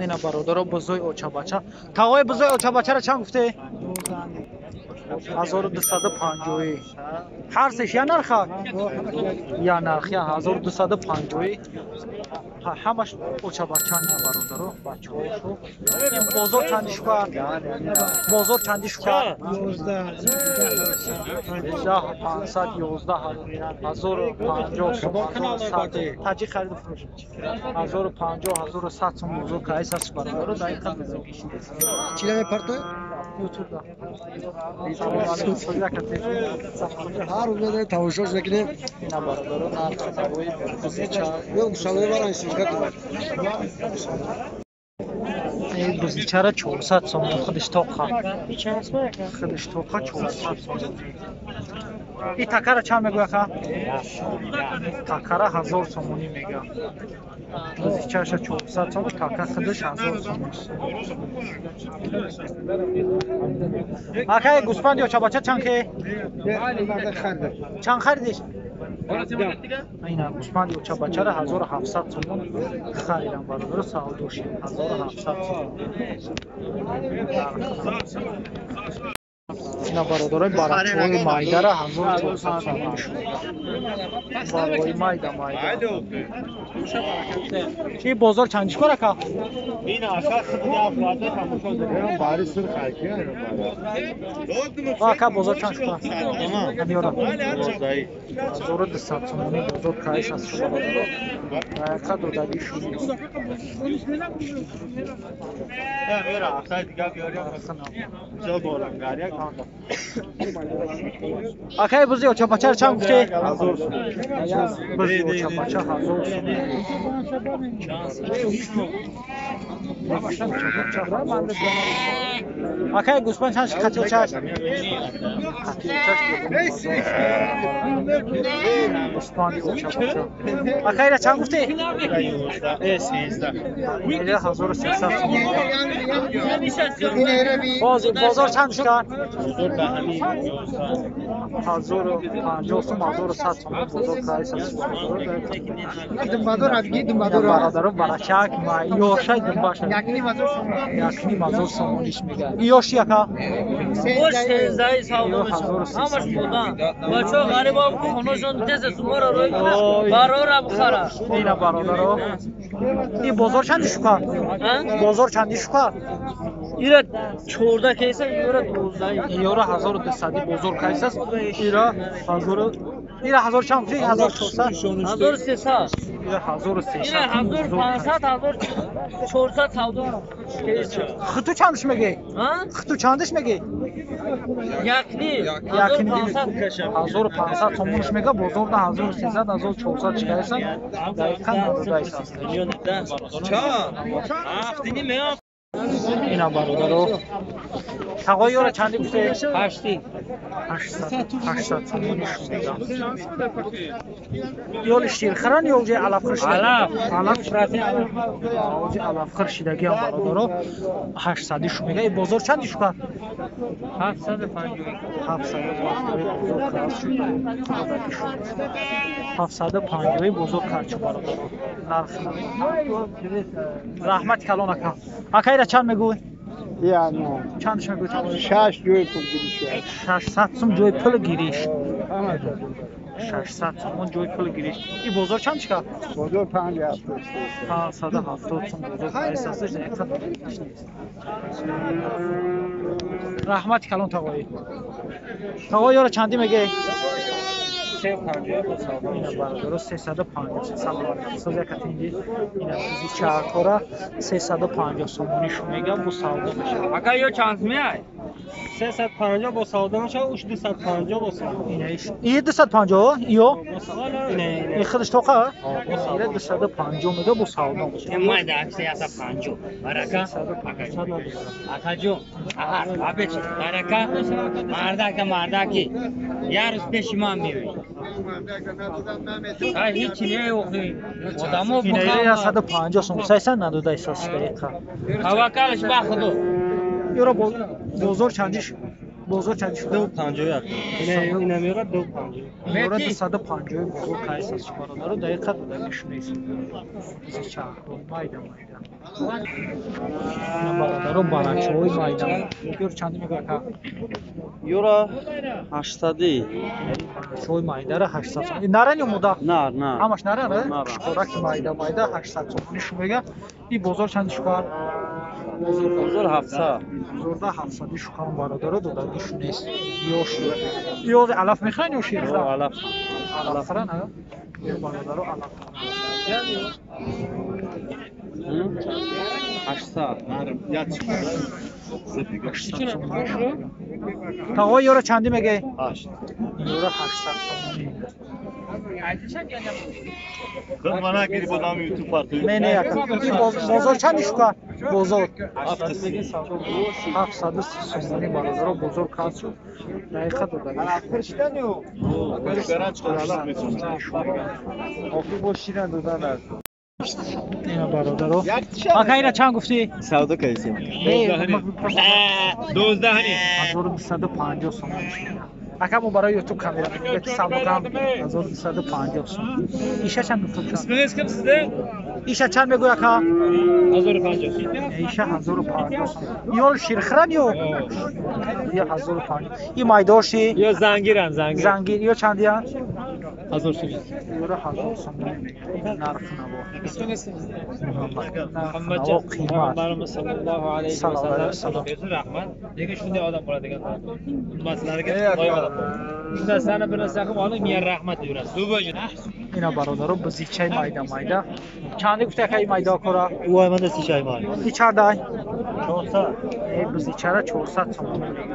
Ина бародаро, бузои очабача. Тағои, бузои очабачаро чанд гуфте? 1250. Ҳар сеш я нарха? Я нарх, я 1250. Ҳамаш очабачан, бародаро, бачаҳошу. Ин бозор чанди шукар? Бозор чанди шукар? 500, 11 050 сом. Таҷи хариду фурӯш. 1050, 1100 сом бозор кайс аст, бародаро, дар ин қадр. Чӣ мепартоед? Ютубда. Ҳар рӯз тамошош мекунем. Ина бародаро, нархи навои бузича. Ё мусаллои баран сизга. Ин бузичара 400 сомон, худиш тоқа. Худиш тоқа 400 сомон. И такара чанд мегӯя ха? Такара 1000 сомонӣ мега. Бузичаша 400 сомон, така худиш 1000 сомон. Акай, гӯспанд ё чабача чанд ке? Чанд харидиш? Ина гӯспанд ё чабачара 1700 сомон харидам, бародаро, савдоши 1700 сомон. Ина бародарои, баракҳои майдара 1400 сомон шуд. Барои майда майда. Чи бозор чандиш кор, ака? Бари сурх. Ака, бозор чанд шуд? Ёра. 1200 сомонӣ бозор кайс аст, шумо бародаро. Дақиқа додагӣ шуд. Акай, бузи очабачаро чанд гуфте? Бузи очабача 1000 сомон. Акай, гӯспанд чанд қати очаш? Қати очаш гӯспанди очабача. Акайра чанд гуфте? Ира 1300 сомон. Бозор чанд шуд? 1050 сом, 1100 сом бозор кайс аст. Бародаро, барачак ёшай думбаша. 1,5 ҳазор сомониш мега. Ёши, ака? Бош сездаи савдо мешавад. Ҳамаш будан. Бачаҳо ғарибам хонашон тез сумора рӯй барора бухара. Ина бародаро. Ин бозор чанди шука? Бозор чанди шука? Ира 14 кейса, ира 12. Ёра 1200 бозор кайс аст. Ира ҳазору ира ҳазор чанд гуфти? 1400? 1300. Ира 1300. Ира 1500, 1400 савдо. Хиту чандиш мегӣ? Хиту чандиш мегӣ? Якни. Якни 1500 сомониш мега, бозорда 1300, 1400 чикайсан. Дақиқан надодайсан. Ина бародаро. Тағои, ёра чанди гуфте? Ҳашти. 800 сомониш мега. Ёли ширхӯран ё уже алафхӯр шида? Алаф. Алаф. Оҷи алафхӯр шидагиам, бародаро, 800 шу мега. И бозор чанди шука? 750. 750 бозор кард шуд. 750 бозор кард шуд, бародаро. Нарх. Раҳмати калон, ака. Ака, ира чанд мегӯй? Чандш мегӯй? Шаш ҷои пул гириш. 600 сум ҷои пул гириш. 600 сомон ҷои пул гириш. И бозор чанд шикар? Бозор 570. 570 сум бозор кайс аст, дақиқа. Раҳмати калон, тағоӣ. Тағои, ёра чандӣ мегӯй? Ина бародаро, 350. Салом алейкум. Соз якатинди. Ина бузи чаҳоркора 350 сомонишу мега, бу савдо мешавад. Ака, ё чанд меай? 350 бо савдо мешавад, уш 250 бо савдо. Ина иш. И 250 ё? Ин худаш тоқа? Ира 250 мега, бу савдо мешавад. Майда 150. Барака. Акаҷон, аҳа, абеч, барака. Мардака, мардаки. Як рӯз пеши ман меоӣ. Ай, ҳичи не охи. Одамо Ина ира 150 сом сайсан надода исас дақиқа. Таваккалш ба Худо. Ёра бозор чандиш? Бозор чанд шуд? 251. Ина меёрад 250. Меёрад 250 бозор кайс аст бародаро, дақиқа додагиш нест. Бузича майда майда. Ина бародаро барачаҳои майда. Ёр чанд мегӯяд ака? Ёра 800. Барачаҳои майдара 800 сом. Наран ё мода? Нар, нар. Ҳамаш наран, а? Хӯраки майда майда 800 сомонӣ шу мега. И бозор чанд шукар? Бозор 700. Бозорда 700 шукар бародаро додагиш нест. Ёш. Ё алаф мехӯранд ё ширхӯранд? Алаф. Алаф хӯранд, а? Ё бародаро алаф. 800. Тағои ёро чандӣ мегӯӣ? 8. Ёро 800 сомонӣ. Не, не, ака. Бозор чанди шукар? Бозор 730 сомонӣ бародаро бозор кард шуд. Дақиқа додагиш. Ина бародаро. Ака ина чанд гуфтӣ? Савдо кардем. 1250 сомонӣ. Ака мо барои ютуб камера мегӯем савдо кам 1250 сом. Иша чанд гуфтам? Исмиңиз ким сизде? Иша чанд мегӯй ака? 1050. Иша 1050 сом. Ёл ширхӯран ё? Ё 1050. И майдоши? Ё зангиран, зангир. Зангир ё чандиян? 1000 сом. Ёра 1000 сомонӣ мегӯяд. Ин нарх наво. Исмиңиз ким сизде? Нарх наво қимат. Пайғамбарimiz sallallohu alayhi vasallam rahmat. Lekin shunday odam bo'ladigan ummatlarga loyiq odam bo'ladi. Shu narsani bir narsa qilib oling, men rahmat deyverasiz. Ина бародаро бузичаи майда майда. Чанди гуфта ака и майда кора? Вай манда сичай май. И чандай? 400. Э бузичара 400 сомонӣ мегӯяд.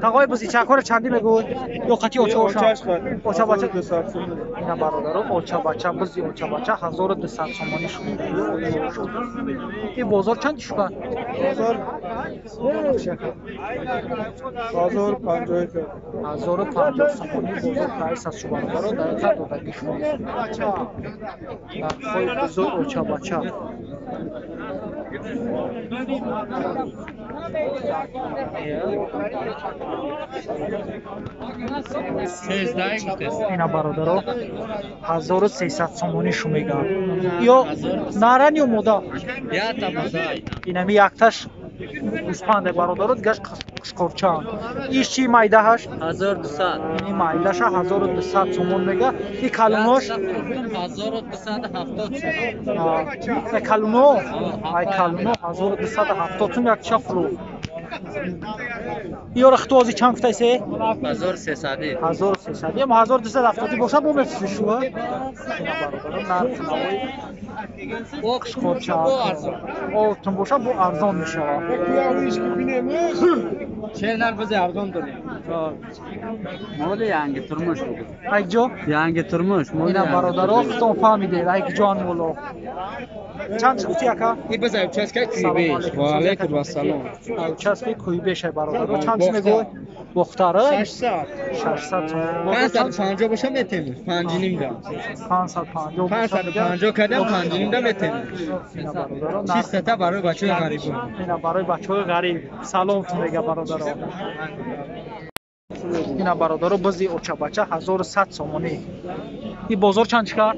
Тағои бузичакора чандӣ мегӯй? Ё қати очаоша? Очабача. Ина бародаро очабача, бузи очабача 1200 сомонӣ шуд. И бозор чанд шуд? Бозор 1050. 1050 сомонӣ бозор прайс аст шу бародаро, дақиқа додагӣ шуд. Нархҳои бузои очабача. Ина бародаро 1300 сомонӣ шу мегӯянд. Ё наран ё мода? Инами якташ гӯспанде бародаро, дигаш қушқорчаанд. Иш чи майдаҳаш? 1200. Ини майдаша 1200 сомон мега. И калунош? 1270 сом. Калуно? Ай калуно 1270 сом якча фурӯхт. Ёра хитози чанд гуфтаисе? 1300. 1300. Ям 1270 боша бо мефурӯшӣ шуа? Ина бародаро нарх навои қушқорча. Отун боша бо арзон мешавад. Моли yangi turmush. Айҷо? Yangi turmush. Ина бародаро хитон фаҳмидед, айҷон моло. Чанд гуфти ака? Ва алайкум ассалом. Участки Куйбеш ай бародаро. Чанд чӣ мегӯй? Бохтара? 600. 600 сом. 550 боша метем. 5.5 да. 550. 550 кардам 5.5 да метем. Ина бародаро Чиста та барои бачаҳои ғариб. Ина барои бачаҳои ғариб. Салом ту мега бародаро. Ина бародаро бузи очабача 1100 сомонӣ. И бозор чанд чӣ кард?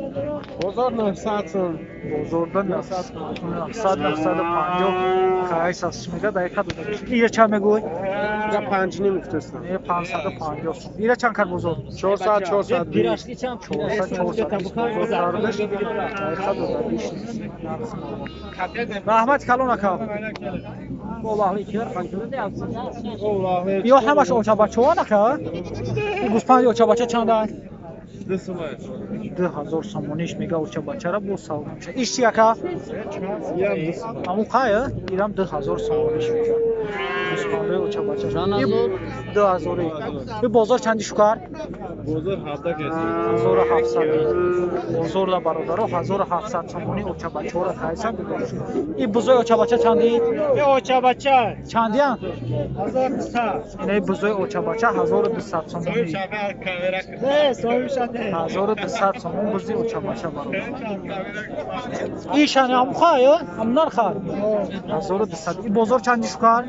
Бозор 900 сом. Бозорда 900 950 кайс аст мега дақиқа дода. Ира чанд мегӯй? Ира 5.5 гуфтастам. Ира 550 сом. Ира чанд кард бозор? 400 400. 400 400 бозор кардаш. Дақиқа дода. Раҳмат калон ака. Ё ҳамаш очабачаҳоан ака? Гӯспанди очабача чанд аст? 2000 сомониш мега очабачара бо савдо мешавад. Иш чи ака? Ҳамун қая? Ирам 2000 сомониш мега. Гӯспандаи очабача. 2000. И бозор чанди шукар? Бозор 1700. Бозорда бародаро 1700 сомонӣ очабачаҳоро қайсан дидор шуд. И бузои очабача чанди? Очабача Чандиян? 1200. Инаи бузои очабача 1200 сомонӣ. 1200 сомон бузи очабача бародар. Ишани ҳамуха ё? Ҳам нарха? 1200. И бозор чанди шукар?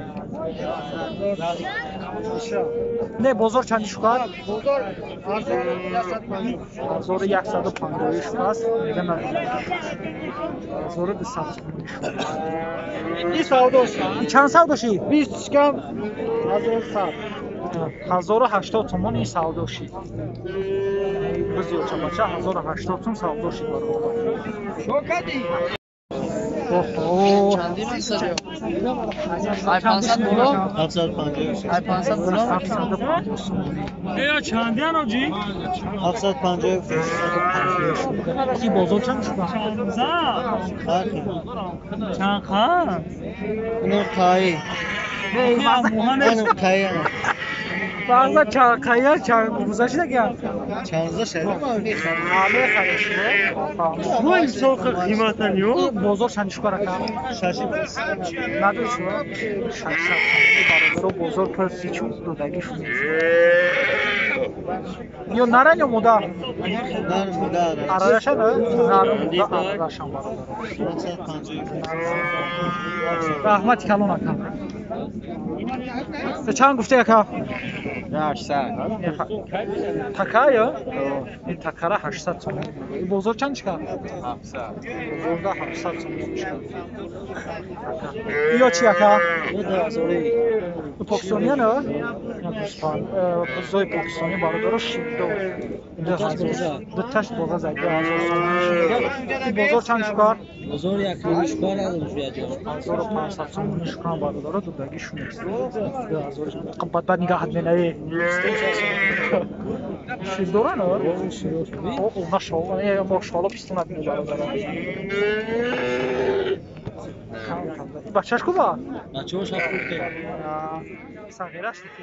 Не, бозор чанди шукар? Бозор 1150. 1150 шукаст. Меган 1200 сомонӣ шукар. Ин савдош. Чанд савдоши? 20 шикам 1100. 1080 сомон ин савдоши. Бизёча бача 1080 сом савдоши бародар. Шокади. Охо. Ай 500 боло? 750. Ай 500 боло? 750 сомонӣ. Ё чандиан оҷи? 750. Ин бозор чанд шуд? Чанд қан? Инам қаи. Инам қаи. Баъзан чанд қая чанд гузашта гап. Чанд шади ма мехарам. Мехариш. Бу имсол қиматан ё? Бозор чанд шукар ака? Шаши. Надори шумо? 600 сомонӣ бародаро бозор пурси чун додагӣ шуд. Ё наран ё модар? Нар модар. Арараша на? Нар модар арарашам бародаро. 750. Раҳмати калон ака. Чанд гуфте ака? 800. Така ё? Ин такара 800 сомон. Ин бозор чанд шикар? 700. Бозорда 700 сомон шикар. Ё чи ака? 2000. Покистония на? Бузои покистони бародаро шиддо. Дуташ боза зад 2000 сомон шиддо. Ин бозор чанд шукар? Бозор як шукар надорам шуя ҷо. 1500 сомон шукар бародаро дудагӣ шунест. 2000 қимат бад нигаҳат менаи. Ширдора на? О, машоалло, машоалло пистонат мебарад бародаро. Бачаш куба? Бачаҳош ҳафт Сағираш ки.